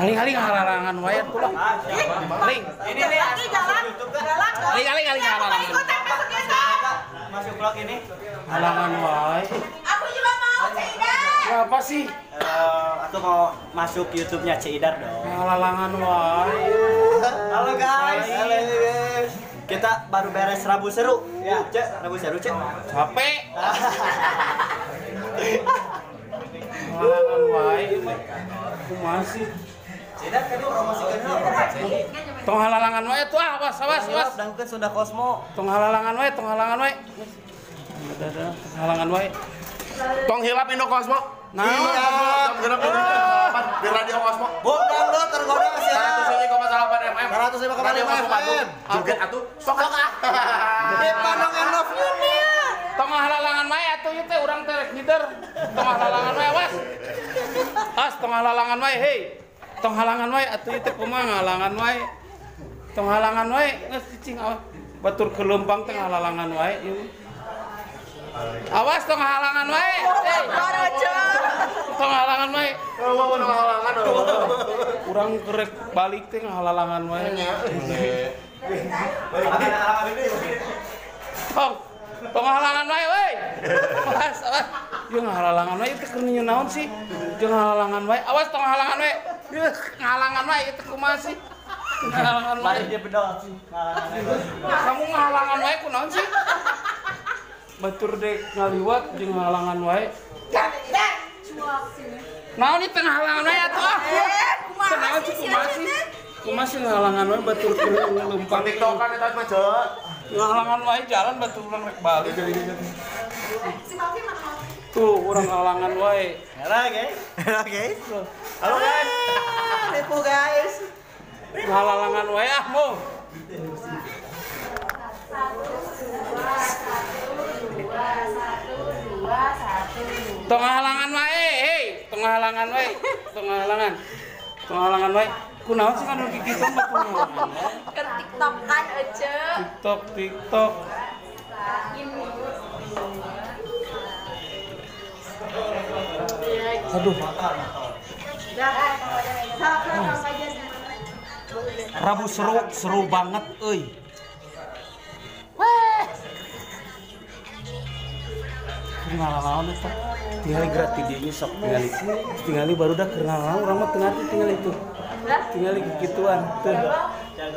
Aling-aling halangan wae atuh lah. Aling. Ini nih jalan. Aling-aling aling halangan. Masuk vlog ini. Halangan wae. Aku juga mau Ceu Idar. Apa sih? Aku mau masuk YouTube-nya Ceu Idar dong. Halangan wae. Halo guys. Halo guys. Kita baru beres Rabu Seru. Ya, Cek, Rabu Seru, Cek. Capek. Halangan wae. Kumaha sih? Ceu Idar tadi promosikeun heula. Tong halalangan wae tuh ah, awas awas awas. Dangukeun Sunda Cosmo. Tong halalangan wae, tong halangan wae. Ada halangan wae. Tong hilap Indo Cosmo. Nah, di Radio Cosmo. Bung dangdut tergoda sia. 105,8 FM. 105,8 FM. Joget atuh sok ah. Di Panong and Love you nih. Tong halalangan wae atuh ieu teh urang teh rek ngider. Tong halalangan wae awas. As tong halalangan wae hei. Tong halangan wae atuh ieu teh kumaha halangan wae. Tong halangan wae geus cicing awas. Batur kelempang teh halalangan wae ieu. Awas tong halangan wae. Hei. Tong halangan wae. Eueuh tong halangan. Urang kerek balik teh ngahalalangan wae. Tong tong halangan wae euy. Awas awas. Ieu ngahalalangan wae teh keur naon sih? Jeung halangan wae. Awas tong halangan wae. Ieu ngahalangan wae ieu teh kumaha sih? Ngahalangan wae. Dia bedol sih. Kamu ngahalangan wae kunaon sih? Batur dek ngaliwat jeung ngahalangan wae. Naon ieu teh ngahalangan wae atuh ah. Kumaha sih kumaha sih? Kumaha sih ngahalangan wae batur keur leumpang TikTokan eta mah, Ceu. Ngahalangan wae jalan batur urang rek balik. Tuh, urang halangan wae. Halo guys. Halo guys. Halo guys. Ribu guys. Halangan wae ah, mo. 1 2 1 2 1 2 1. Tong halangan wae, hei, tong halangan wae, tong halangan. Tong halangan wae. Kunaon sih kan kitu mah kunaon. Keur TikTokan ece. TikTok, TikTok. Aduh. Rabu seru, seru banget euy. Weh. Ngalaman eta. Tingali gratis dieu sok tingali. Tingali barudak keur ngalaman urang mah teu ngarti tingali itu. Tingali kikituan tuh.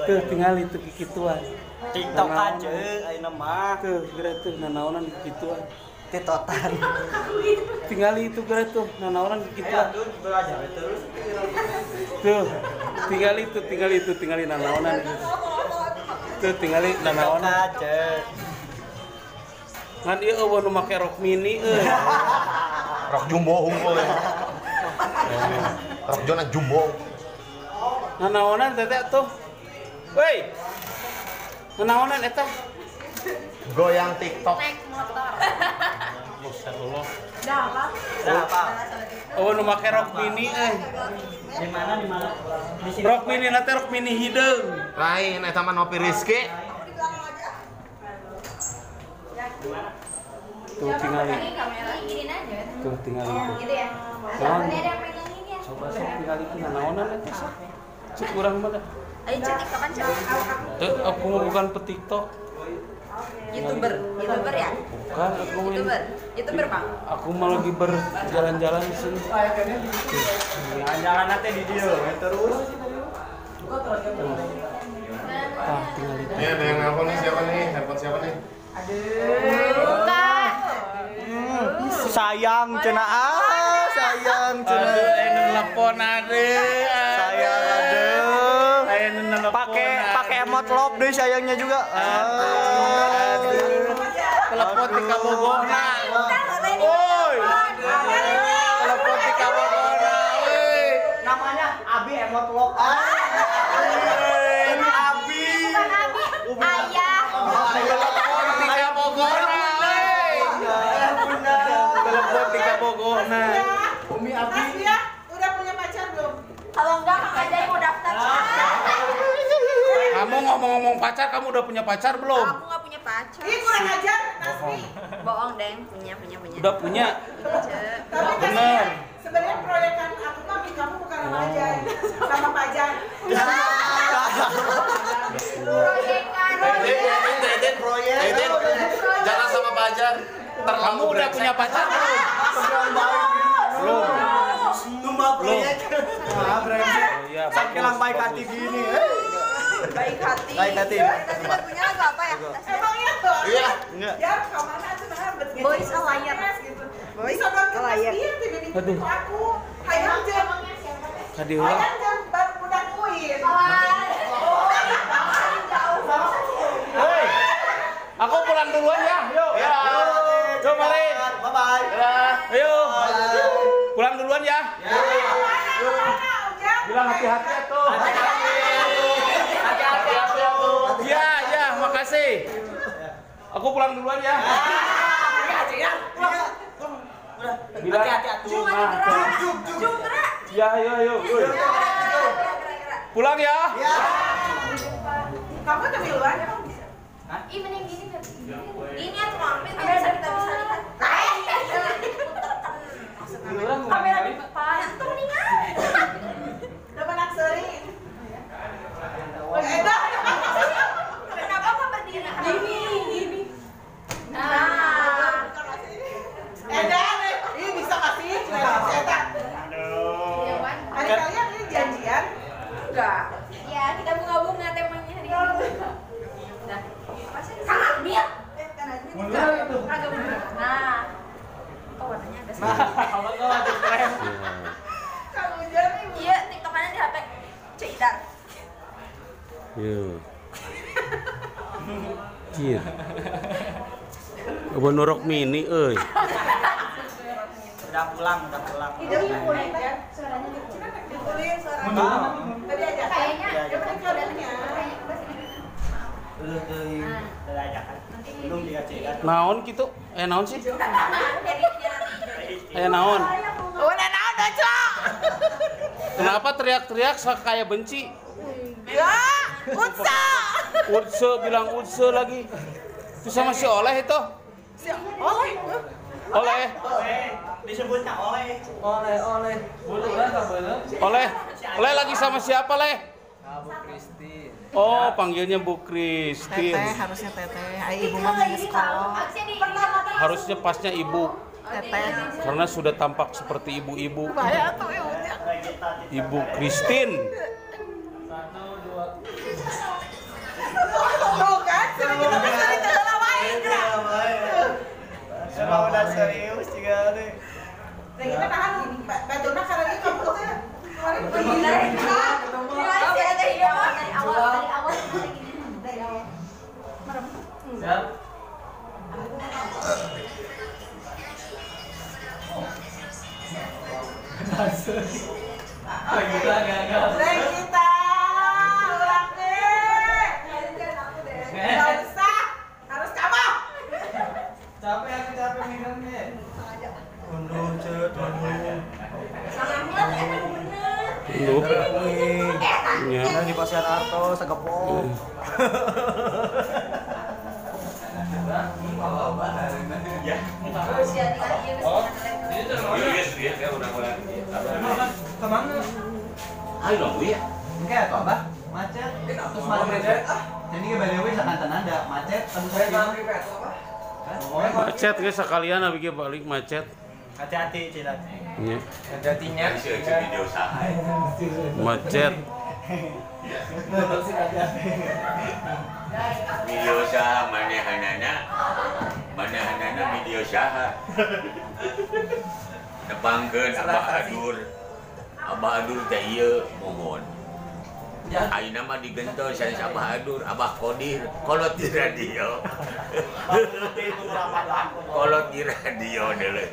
Tuh tingali itu kikituan. TikTok aja ayeuna mah. Tuh gratis nanaonan kikituan. Titotan. Tingali itu geura tuh, nanaonan kikituan. Terus. Tuh, tingali itu, tingali itu, tingali nanaonan. Tuh tingali nanaonan. Ngan ieu eueuh nu make rok mini euy. Rok jumbo unggul. Rok jona jumbo. Nanaonan teteh tuh. Woi. Nanaonan eta. Goyang TikTok. Naik motor. Astagfirullah. Dah apa? Dah apa? Oh, nu make rok mini euy. Di mana di mana? Di sini. Rok mini na teh rok mini hideung. Lain eta mah Nopi Rizky. Tuh tingali. Tuh tingali tuh. Gitu ya. Naon? Ada yang megangin ya. Coba sok tingali tuh nanaonan eta sok. Cek urang mah dah. Ayo cek TikTokan cek. Tuh, aku mah bukan petiktok. YouTuber, YouTuber ya? Bukan, aku YouTuber, YouTuber Bang. Aku mah lagi berjalan-jalan di sini. Jalan-jalan nanti di dia terus. Ah, tinggal itu. Ini ada yang nelpon nih, siapa nih? Handphone siapa nih? Aduh, bukan. Sayang cenah ah, sayang cenah. Aduh, anu nelpon aduh. Sayang aduh. Anu nelpon. Pakai pakai emot love deh sayangnya juga. Aduh. Telepon ti kabogona. Oi. Telepon ti kabogona euy. Namanya Abi emot love. Ini Abi. Bukan Abi, ayah. Telepon ti kabogona euy. Telepon ti kabogona. Umi Abi. Ya, udah punya pacar belum? Kalau enggak Kang Ajay mau daftar. Kamu ngomong-ngomong pacar, kamu udah punya pacar belum? Aku nggak punya pacar. Ih, kurang ajar, Nasmi. Bohong deh, punya. Udah punya? Punya, Tapi Bener. sebenarnya proyekan aku mah kamu bukan sama Ajay. Sama Pajan. Proyek. Jangan sama Pajan. Kamu udah punya pacar belum? Belum. Tumbal proyek. Saking baik hati gini. Baik hati. Baik hati. Tadi lagunya lagu apa ya? Emang iya tuh. Iya. Ya, kemana tuh nah Boys a liar. Gitu. Boys a liar. Aduh. Aku hayang jam. Hayang jam baru budak uin. Hei. Aku pulang duluan ya. Yuk. Ya. Yuk, mari. Bye bye. Ayo. Pulang duluan ya. Bilang hati-hati tuh. Hati-hati. Ya, ya, makasih. Aku pulang duluan ya. Iya, Bilang hati-hati atuh. Ya, ayo, ayo. Pulang ya. Ya. Kamu duluan emang bisa. Ih, mending gini. Gini atau mampir biar bisa kita bisa lihat. Kamera di depan. Itu mendingan. Udah menang seri. Kenapa nggak berdiri? Gini, gini. Nah. Edan, ini bisa kasih. Aduh. Hari kalian ini janjian? Enggak. Ya, kita bunga-bunga temanya hari ini. Nah, Kang Amir. Agak mundur. Nah. Oh, warnanya agak sedikit. Nah, kalau ada krem. Kang Ujan nih. Iya, TikTokannya di HP Cek Idar. Iya. Iya. Apa norok mini euy. Udah pulang, udah pulang. Itu dipukulin ya. Suaranya dipukulin suaranya. Tadi aja. Kayaknya dia kayaknya. Udah aja kan. Belum dikasih. Naon gitu? Naon sih? Naon? Oh, naon aja. Kenapa teriak-teriak kayak benci? Ya, utsa. Utse bilang utse lagi. Itu sama si Oleh itu. Si Oleh. Oleh. Disebutnya Oleh. Oleh, Oleh. Oleh. Oleh lagi sama siapa, Leh? Bu Christine. Oh, panggilnya Bu Christine. Teteh, harusnya teteh. Ayo ibu mah main sekolah. Harusnya pasnya ibu. Teteh. Karena sudah tampak seperti ibu-ibu. Bahaya tuh ibunya. Ibu Christine. 1, 2. Tuh kan, sudah kita sering terlawain. Emang udah serius juga nih. Nah, kita tahan batuna karena ini kamu tuh kemarin begini. Dari awal, dari awal. Merem. Siap. Kita ulang deh. Nggak usah, harus kamu. Capek aku capek minumnya. Unduh, cet, unduh. Unduh. Ya. Di Pasar Arto, Segepok. Kemana? Ayo dong, ya. Enggak atau apa? Macet. Terus macet. Jadi ke Balewe sakantan ada macet. Macet guys sekalian habis balik macet. Hati-hati, Cila. Iya. Hati-hatinya. Macet. Video usaha manehanana, manehanana video usaha. Nepangkeun Abah Adur, Abah Adur teh ieu mohon. Ayeuna mah digentos sanes Abah Adur, Abah Kodir, kolot di radio. Kolot di radio deuleu.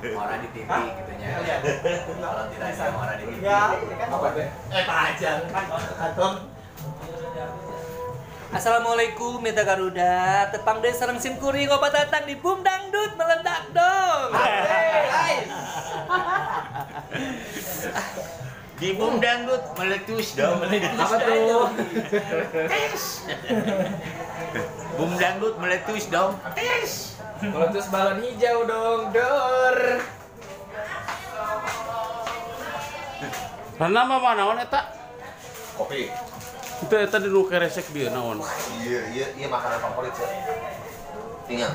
Orang di TV gitu nya. Kalau tidak ada orang di TV. Pak Ajar. Kantor. Assalamualaikum Meta Garuda, tepang deh sareng sim kuring obat datang di Boom Dangdut meledak dong. Guys. Di Boom Dangdut meletus dong. Apa tuh? Tes. Boom Dangdut meletus dong. Tes. Meletus balon hijau dong, dor. Karena mah naon eta? Kopi. Itu eta di nu keresek dia naon. Iya makanan favorit sih. Tinggal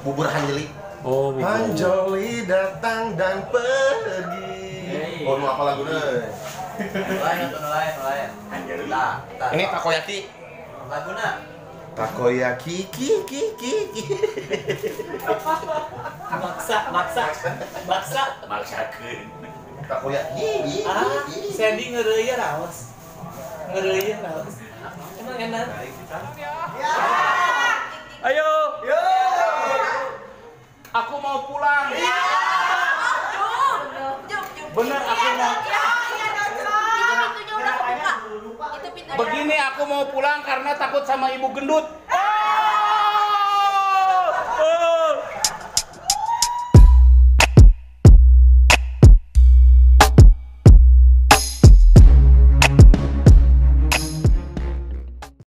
bubur hanjeli. Oh, bubur. Hanjeli datang dan pergi. Oh, mau apa laguna? Lain atau lain. Hanjeli. Ini takoyaki. Laguna. Takoyaki ki ki ki ki. Maksa. Maksakeun. Takoyaki. Ah, Sandy ngeureuy raos. Emang enak. Ayo. Yo. Aku mau pulang. Iya. Bener aku mau. Itu pintunya udah kebuka. Itu pintunya. Begini aku mau pulang karena takut sama ibu gendut.